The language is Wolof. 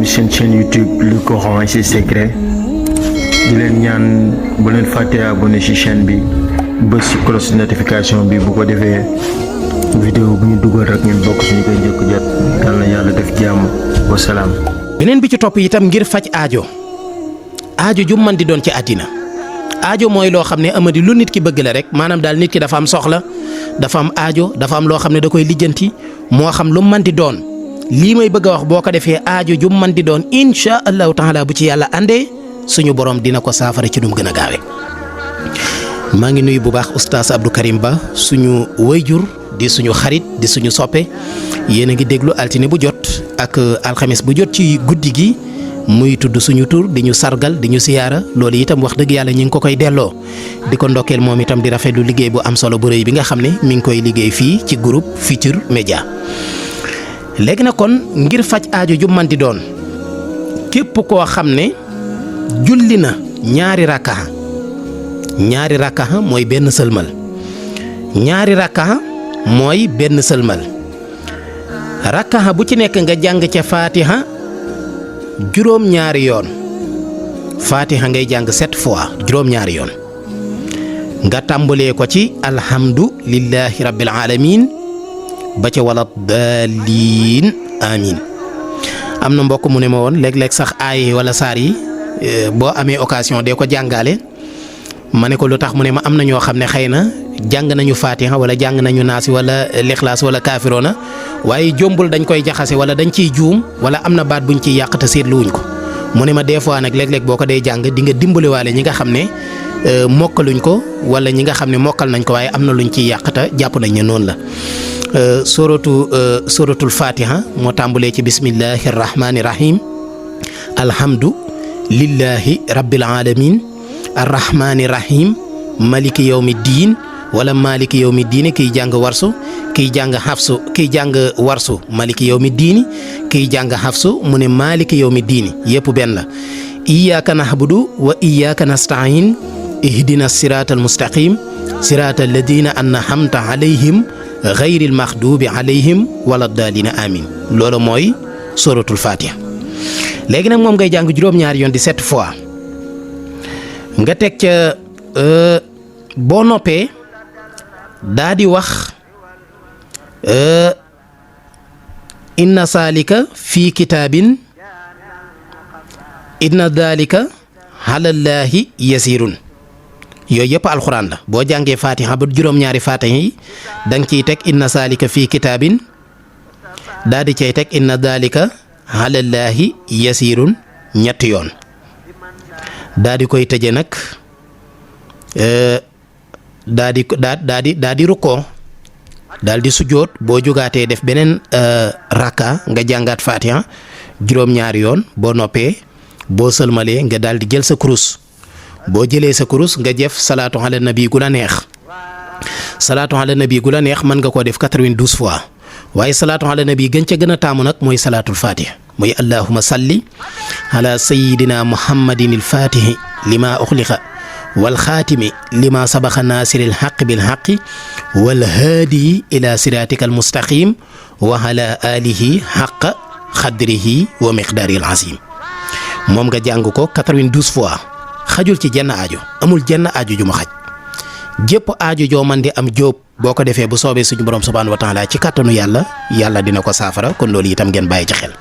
asalaamaaleykum seen chaîne YouTube Le Coran et ses secrets di leen ñaan bu leen fàttee abonné ci chaîne bi bës ci cloche notification bi bu ko defee vidéo bu ñu dugal rek ngeen bokk ci ñu koy njëkk jot yal na yàlla def jàmm wa salaam. beneen bi ci topp itam ngir faj aajo ju man di doon ci àddina aajo mooy loo xam ne amadi lu nit ki bëgg la rek maanaam daal nit ki dafa am soxla dafa am aajo dafa am loo xam ne da koy lijjanti moo xam lu man di doon lii may bëgg a wax boo ko defee aajo ju man di doon incha allahu taala bu ci yàlla àndee suñu borom dina ko saafara ci dum gën a gaawe maa ngi nuyu bu baax oustaz Abdou Karim Ba suñu wayjur di suñu xarit di suñu soppe yéen a ngi déglu altine bu jot ak alxames bu jot ci guddi gi muy tudd suñu tur di ñu sargal di ñu siyaara loolu itam wax dëgg yàlla ñu ngi ko koy delloo di ko ndokkeel moom itam di rafetlu liggéey bu am solo bu rëy bi nga xam ne mi ngi koy liggéey fii ci groupe Futurs Médias léegi nag kon ngir faj aajo ju man di doon képp koo xam ne julli na ñaari rakkaxa mooy benn sëlmal ñaari rakkaxa mooy benn sëlmal rakkaxa bu ci nekk nga jàng ca faatiha juróom-ñaari yoon faatiha ngay jàng 7 fois juróom-ñaari yoon nga tàmbalee ko ci alhamdulillahi rabbil alamin ba ca wala daalin amin am na mbokk mu ne ma woon léeg-léeg sax aay wala saar yi boo amee occasion dee ko jàngaale ma ne ko lu tax mu ne ma am na ñoo xam ne xëy na jàng nañu faatiha wala jàng nañu naasi wala lixlaas wala kaafiroona waaye jombul dañ koy jaxase wala dañ ciy juum wala am na baat buñ ciy yàq te seetluwuñ ko mu ne ma des fois nag léeg-léeg boo ko dee jàng di nga dimbaliwaale ñi nga xam ne mokkaluñ ko wala ñi nga xam ne mokkal nañ ko waaye am na luñ ciy yàq te jàpp nañ ne noonu la. suratul fatiha moo tàmbulee ci bismillahi rahmaani rahim alhamdu lillahi rabbil alamin arrahmaani rahim maliki yawmi diin wala maliki yawmi diini kiy jàng warsu kiy jàng xafsu kiy jàng warsu maliki yawmi diini kiy jàng xafsu mu ne maliki yawmi diini yëpp benn la iyyaka nahbudu wa iyyaka nasta'in ihdina siratal mustaqim siratal ladina an'amta alayhim gayril maxduubi alayhim wala daalina amin loolu mooy suratul fatiha léegi nag moom ngay jàng juróom-ñaari yoon di 7 fois nga teg ca boo noppee daa di wax inna saalika fii kitaabin inna daalika alallaahi yasirun yooyu yëpp alxuraan la boo jàngee fatiha ba juróom-ñaari fatiha yi da nga ciy teg inna saalika fii kitaabin daa di cay teg inna daalika alallaahi yasirun ñetti yoon daa di koy tëje nag daa di rukkoo daal di sujjoot boo jugaatee def beneen rakka nga jàngaat fatiha juróom-ñaari yoon boo noppee boo sëlmalee nga daal di jël sa kurus boo jëlee sa kurus nga jëf salaatu ala nabi gu la neex salaatu ala nabi gu la neex mën nga koo def 92 fois waaye salaatu ala nabi gën ca gën a taamu nag mooy salaatul fatiha mooy allahumma salli ala sayyidina muhammadin il fatihi lima uxliqa wal xaatimi lima sabaxa naasiril xaq bil xaqi wal haadiyi ila siratika al mustaqim wa ala alihi xaqa xadrihi wa miqdaaril azim moom nga jàng ko 92 fois xajul ci jenn aajo amul jenn aajo ju ma xaj jépp aajo joo man di am jóob boo ko defee bu soobee suñu borom subhaanahu wa taala ci kàttanu yàlla dina ko saafara kon loolu itam ngeen bàyyi ci xel.